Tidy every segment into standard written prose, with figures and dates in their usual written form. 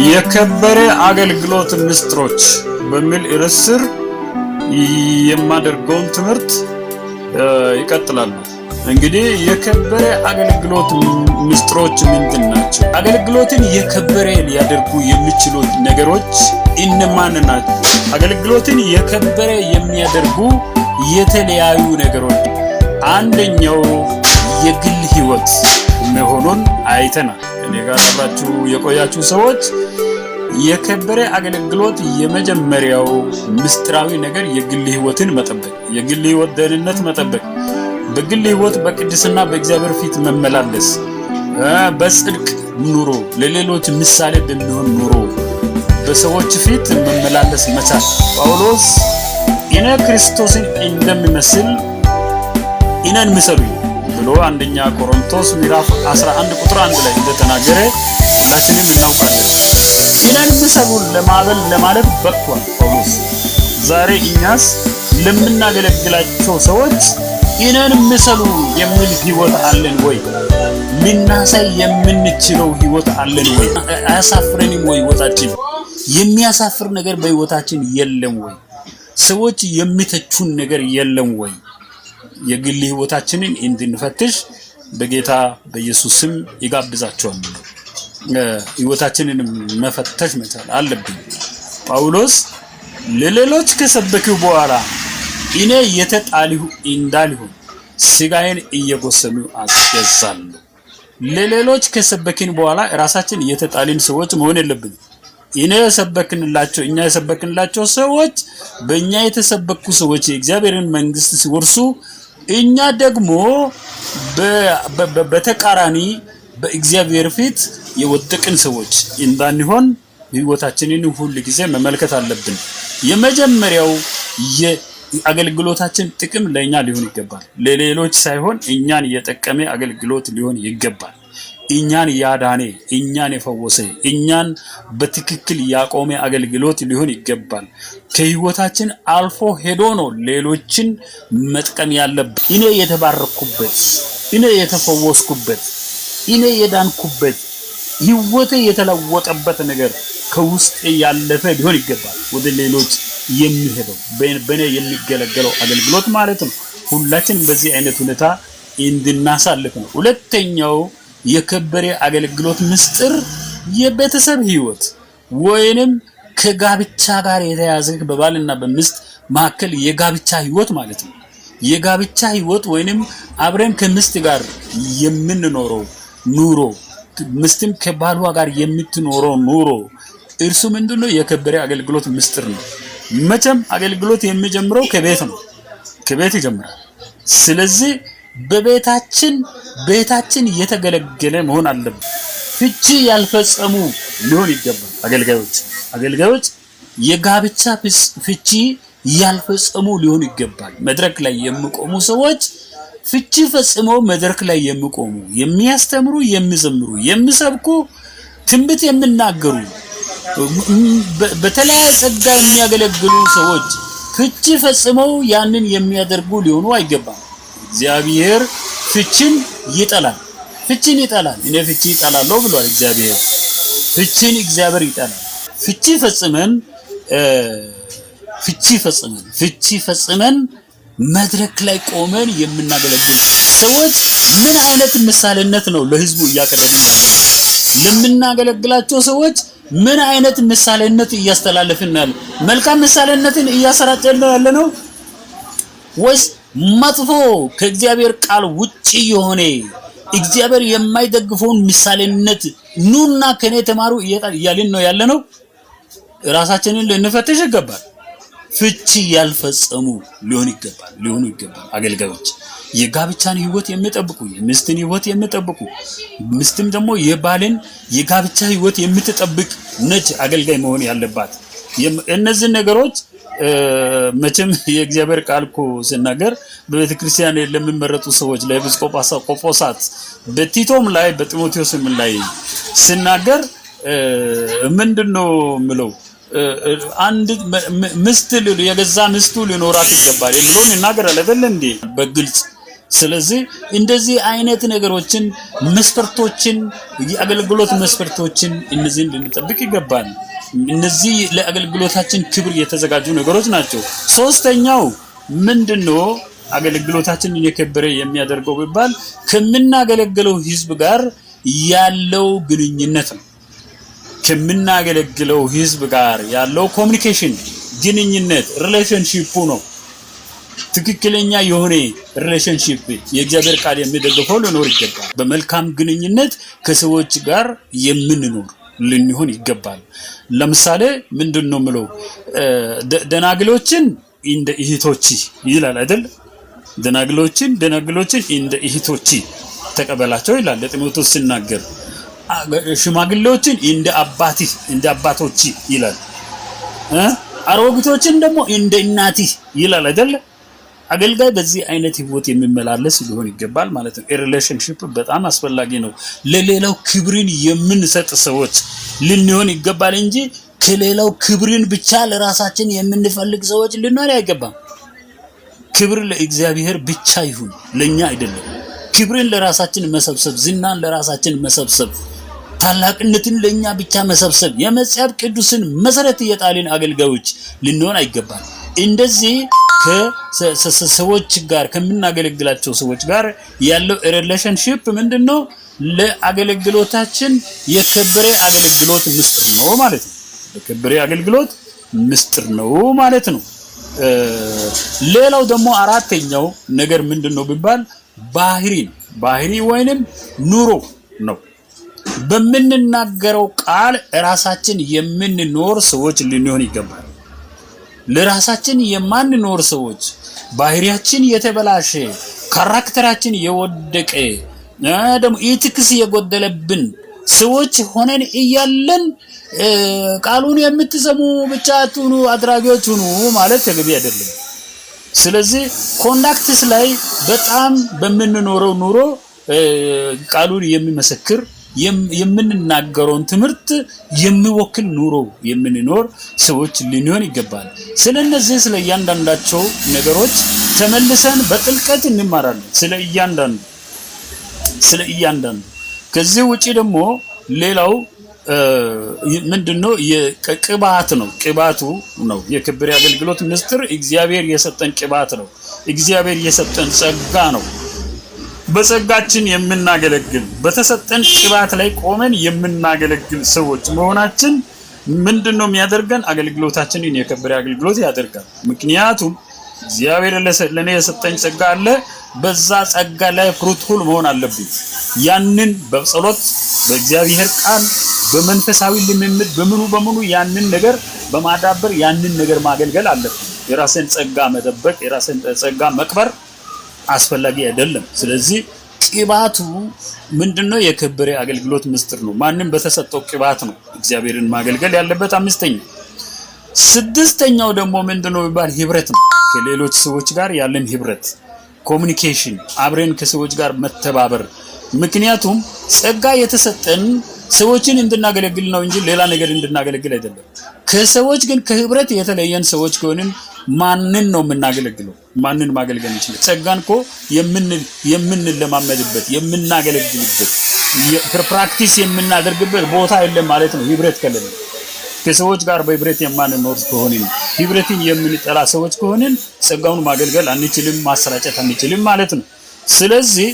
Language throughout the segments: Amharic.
የከበረ አገልግሎት ምስጢሮች በሚል ርዕስ ስር የማደርገውን ትምህርት ይቀጥላሉ። እንግዲህ የከበረ አገልግሎት ምስጢሮች ምንድን ናቸው? አገልግሎትን የከበረ ሊያደርጉ የሚችሉት ነገሮች እነማን ናቸው? አገልግሎትን የከበረ የሚያደርጉ የተለያዩ ነገሮች አንደኛው የግል ሕይወት መሆኑን አይተናል። እኔ ጋር አብራችሁ የቆያችሁ ሰዎች የከበረ አገልግሎት የመጀመሪያው ምስጢራዊ ነገር የግል ሕይወትን መጠበቅ፣ የግል ሕይወት ደህንነት መጠበቅ፣ በግል ሕይወት በቅድስና በእግዚአብሔር ፊት መመላለስ፣ በጽድቅ ኑሮ፣ ለሌሎች ምሳሌ በሚሆን ኑሮ በሰዎች ፊት መመላለስ መቻል። ጳውሎስ እኔ ክርስቶስን እንደሚመስል እኔን ምሰሉኝ ብሎ አንደኛ ቆሮንቶስ ምዕራፍ 11 ቁጥር 1 ላይ እንደተናገረ ሁላችንም እናውቃለን። እኔን ምሰሉ ለማበል ለማለት በቅቷል ጳውሎስ። ዛሬ እኛስ ለምናገለግላቸው ሰዎች እኔን ምሰሉ የሚል ህይወት አለን ወይ? ልናሳይ የምንችለው ህይወት አለን ወይ? አያሳፍረንም ወይ? ህይወታችን የሚያሳፍር ነገር በህይወታችን የለም ወይ? ሰዎች የሚተቹን ነገር የለም ወይ? የግል ህይወታችንን እንድንፈትሽ በጌታ በኢየሱስ ስም ይጋብዛቸዋል። ህይወታችንን መፈተሽ መቻል አለብን። ጳውሎስ ለሌሎች ከሰበክሁ በኋላ እኔ የተጣልሁ እንዳልሆን ስጋዬን እየጎሰሙ አስገዛለሁ። ለሌሎች ከሰበክን በኋላ ራሳችን የተጣልን ሰዎች መሆን የለብንም። እኔ የሰበክንላቸው እኛ የሰበክንላቸው ሰዎች በእኛ የተሰበኩ ሰዎች የእግዚአብሔርን መንግስት ሲወርሱ፣ እኛ ደግሞ በተቃራኒ በእግዚአብሔር ፊት የወደቅን ሰዎች እንዳንሆን ህይወታችንን ሁል ጊዜ መመልከት አለብን። የመጀመሪያው የአገልግሎታችን ጥቅም ለእኛ ሊሆን ይገባል። ለሌሎች ሳይሆን እኛን የጠቀመ አገልግሎት ሊሆን ይገባል። እኛን ያዳነ፣ እኛን የፈወሰ፣ እኛን በትክክል ያቆመ አገልግሎት ሊሆን ይገባል። ከህይወታችን አልፎ ሄዶ ነው ሌሎችን መጥቀም ያለብን። እኔ የተባረኩበት፣ እኔ የተፈወስኩበት፣ እኔ የዳንኩበት፣ ህይወቴ የተለወጠበት ነገር ከውስጤ ያለፈ ሊሆን ይገባል። ወደ ሌሎች የሚሄደው በእኔ የሚገለገለው አገልግሎት ማለት ነው። ሁላችን በዚህ አይነት ሁኔታ እንድናሳልፍ ነው። ሁለተኛው የከበረ አገልግሎት ምስጢር የቤተሰብ ህይወት ወይንም ከጋብቻ ጋር የተያዘ በባልና በሚስት መካከል የጋብቻ ህይወት ማለት ነው። የጋብቻ ህይወት ወይንም አብረን ከሚስት ጋር የምንኖረው ኑሮ፣ ሚስትም ከባሏ ጋር የምትኖረው ኑሮ እርሱ ምንድነው? የከበረ አገልግሎት ምስጢር ነው። መቼም አገልግሎት የሚጀምረው ከቤት ነው። ከቤት ይጀምራል። ስለዚህ በቤታችን ቤታችን የተገለገለ መሆን አለበት። ፍቺ ያልፈጸሙ ሊሆን ይገባል። አገልጋዮች የጋብቻ ፍቺ ያልፈጸሙ ሊሆን ይገባል። መድረክ ላይ የሚቆሙ ሰዎች ፍቺ ፈጽመው መድረክ ላይ የሚቆሙ፣ የሚያስተምሩ፣ የሚዘምሩ፣ የሚሰብኩ፣ ትንቢት የሚናገሩ፣ በተለያየ ጸጋ የሚያገለግሉ ሰዎች ፍቺ ፈጽመው ያንን የሚያደርጉ ሊሆኑ አይገባም። እግዚአብሔር ፍቺን ይጠላል። ፍቺን ይጠላል። እኔ ፍቺ ይጠላለሁ ብሏል እግዚአብሔር። ፍቺን እግዚአብሔር ይጠላል። ፍቺ ፈጽመን ፍቺ ፈጽመን ፍቺ ፈጽመን መድረክ ላይ ቆመን የምናገለግል ሰዎች ምን አይነት ምሳሌነት ነው ለህዝቡ እያቀረብን ያለው? ለምናገለግላቸው ሰዎች ምን አይነት ምሳሌነት እያስተላለፍን ያለ? መልካም ምሳሌነትን እያሰራጨን ነው ያለ ነው ወይስ መጥፎ ከእግዚአብሔር ቃል ውጪ የሆነ እግዚአብሔር የማይደግፈውን ምሳሌነት ኑና ከኔ ተማሩ እያልን ነው ያለ ነው? ራሳችንን ልንፈትሽ ይገባል። ፍቺ ያልፈጸሙ ሊሆን ይገባል ሊሆኑ ይገባል። አገልጋዮች የጋብቻን ህይወት የሚጠብቁ፣ የሚስትን ህይወት የሚጠብቁ፣ ሚስትም ደግሞ የባልን የጋብቻ ህይወት የምትጠብቅ ነች አገልጋይ መሆን ያለባት። እነዚህ ነገሮች መቼም የእግዚአብሔር ቃል እኮ ሲናገር በቤተ ክርስቲያን ለሚመረጡ ሰዎች ለኤጲስቆጶሳት በቲቶም ላይ በጢሞቴዎስም ላይ ሲናገር ምንድነው የምለው? አንድ ምስት የገዛ ሚስቱ ሊኖራት ይገባል የሚለውን ይናገራል አይደል እንዴ? በግልጽ ስለዚህ እንደዚህ አይነት ነገሮችን፣ መስፈርቶችን፣ የአገልግሎት መስፈርቶችን እነዚህን ልንጠብቅ ይገባል። እነዚህ ለአገልግሎታችን ክብር የተዘጋጁ ነገሮች ናቸው። ሶስተኛው ምንድነው? አገልግሎታችንን የከበረ የሚያደርገው ቢባል ከምናገለግለው ህዝብ ጋር ያለው ግንኙነት ነው። ከምናገለግለው ህዝብ ጋር ያለው communication፣ ግንኙነት፣ relationship ኡ ነው። ትክክለኛ የሆነ relationship የእግዚአብሔር ቃል የሚደግፈው ሊኖር ይገባል። በመልካም ግንኙነት ከሰዎች ጋር የምንኖር ልንሆን ይገባል። ለምሳሌ ምንድን ነው የምለው፣ ደናግሎችን እንደ እህቶች ይላል አይደል? ደናግሎችን እንደ እህቶች ተቀበላቸው ይላል ለጢሞቴዎስ ሲናገር። ሽማግሌዎችን እንደ አባትህ እንደ አባቶች ይላል። አሮጊቶችን ደግሞ እንደ እናትህ ይላል አይደል? አገልጋይ በዚህ አይነት ህይወት የሚመላለስ ሊሆን ይገባል ማለት ነው። Relationship በጣም አስፈላጊ ነው። ለሌላው ክብርን የምንሰጥ ሰዎች ልንሆን ይገባል እንጂ ከሌላው ክብርን ብቻ ለራሳችን የምንፈልግ ሰዎች ልንሆን አይገባም። ክብር ለእግዚአብሔር ብቻ ይሁን፣ ለኛ አይደለም። ክብርን ለራሳችን መሰብሰብ፣ ዝናን ለራሳችን መሰብሰብ፣ ታላቅነትን ለኛ ብቻ መሰብሰብ የመጽሐፍ ቅዱስን መሰረት የጣልን አገልጋዮች ልንሆን አይገባም። እንደዚህ ከሰዎች ጋር፣ ከምናገለግላቸው ሰዎች ጋር ያለው relationship ምንድነው? ለአገልግሎታችን የከበረ አገልግሎት ምስጢር ነው ማለት ነው። የከበረ አገልግሎት ምስጢር ነው ማለት ነው። ሌላው ደግሞ አራተኛው ነገር ምንድነው ቢባል ባህሪ ነው። ባህሪ ወይንም ኑሮ ነው። በምንናገረው ቃል ራሳችን የምንኖር ሰዎች ልንሆን ይገባል። ለራሳችን የማንኖር ሰዎች፣ ባህሪያችን የተበላሸ፣ character ኣችን የወደቀ፣ ደግሞ ethics የጎደለብን ሰዎች ሆነን እያለን ቃሉን የምትሰሙ ብቻ አትሁኑ፣ አድራጊዎች ሁኑ ማለት ተገቢ አይደለም። ስለዚህ conducts ላይ በጣም በምንኖረው ኑሮ ቃሉን የሚመሰክር፣ የምንናገረውን ትምህርት የሚወክል ኑሮ የምንኖር ሰዎች ልንሆን ይገባል። ስለነዚህ ስለ እያንዳንዳቸው ነገሮች ተመልሰን በጥልቀት እንማራለን። ስለ እያንዳንዱ። ከዚህ ውጪ ደግሞ ሌላው ምንድነው? ቅባት ነው። ቅባቱ ነው የክብር አገልግሎት ምስጢር። እግዚአብሔር የሰጠን ቅባት ነው። እግዚአብሔር የሰጠን ጸጋ ነው። በጸጋችን የምናገለግል፣ በተሰጠን ቅባት ላይ ቆመን የምናገለግል ሰዎች መሆናችን ምንድን ነው የሚያደርገን? አገልግሎታችንን የከበረ አገልግሎት ያደርጋል። ምክንያቱም እግዚአብሔር ለእኔ የሰጠኝ ጸጋ አለ። በዛ ጸጋ ላይ fruitful መሆን አለብኝ። ያንን በጸሎት፣ በእግዚአብሔር ቃል፣ በመንፈሳዊ ልምምድ፣ በምኑ በምኑ ያንን ነገር በማዳበር ያንን ነገር ማገልገል አለብኝ። የራስን ጸጋ መደበቅ፣ የራስን ጸጋ መቅበር አስፈላጊ አይደለም። ስለዚህ ቅባቱ ምንድነው? የከበረ አገልግሎት ምስጢር ነው። ማንም በተሰጠው ቅባት ነው እግዚአብሔርን ማገልገል ያለበት። አምስተኛ። ስድስተኛው ደግሞ ምንድነው የሚባል ህብረት ነው። ከሌሎች ሰዎች ጋር ያለን ህብረት፣ communication፣ አብረን ከሰዎች ጋር መተባበር። ምክንያቱም ጸጋ የተሰጠን ሰዎችን እንድናገለግል ነው እንጂ ሌላ ነገር እንድናገለግል አይደለም። ከሰዎች ግን ከህብረት የተለየን ሰዎች ከሆንን ማንን ነው የምናገለግለው? ማንን ማገልገል እንችላለን? ጸጋን እኮ የምንለማመድበት፣ የምናገለግልበት፣ practice የምናደርግበት ቦታ የለም ማለት ነው። ህብረት ከሌለ፣ ከሰዎች ጋር በህብረት የማንኖር ከሆንን፣ ህብረትን የምንጠላ ሰዎች ከሆንን ጸጋውን ማገልገል አንችልም፣ ማሰራጨት አንችልም ማለት ነው። ስለዚህ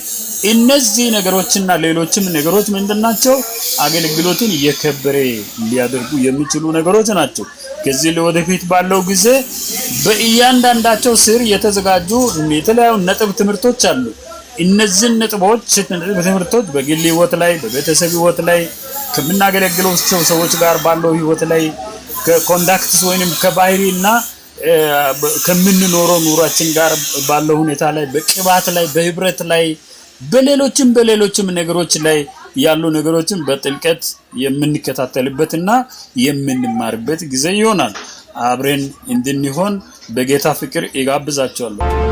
እነዚህ ነገሮችና ሌሎችም ነገሮች ምንድን ናቸው? አገልግሎትን የከበረ ሊያደርጉ የሚችሉ ነገሮች ናቸው። ከዚህ ለወደፊት ባለው ጊዜ በእያንዳንዳቸው ስር የተዘጋጁ የተለያዩ ነጥብ ትምህርቶች አሉ። እነዚህን ነጥቦች፣ ነጥብ ትምህርቶች በግል ህይወት ላይ፣ በቤተሰብ ህይወት ላይ፣ ከምናገለግለው ሰዎች ጋር ባለው ህይወት ላይ፣ ከ conducts ወይንም ከባህሪ እና ከምንኖረው ኑሯችን ጋር ባለው ሁኔታ ላይ፣ በቅባት ላይ፣ በህብረት ላይ፣ በሌሎችም በሌሎችም ነገሮች ላይ ያሉ ነገሮችን በጥልቀት የምንከታተልበት እና የምንማርበት ጊዜ ይሆናል። አብረን እንድንሆን በጌታ ፍቅር እጋብዛችኋለሁ።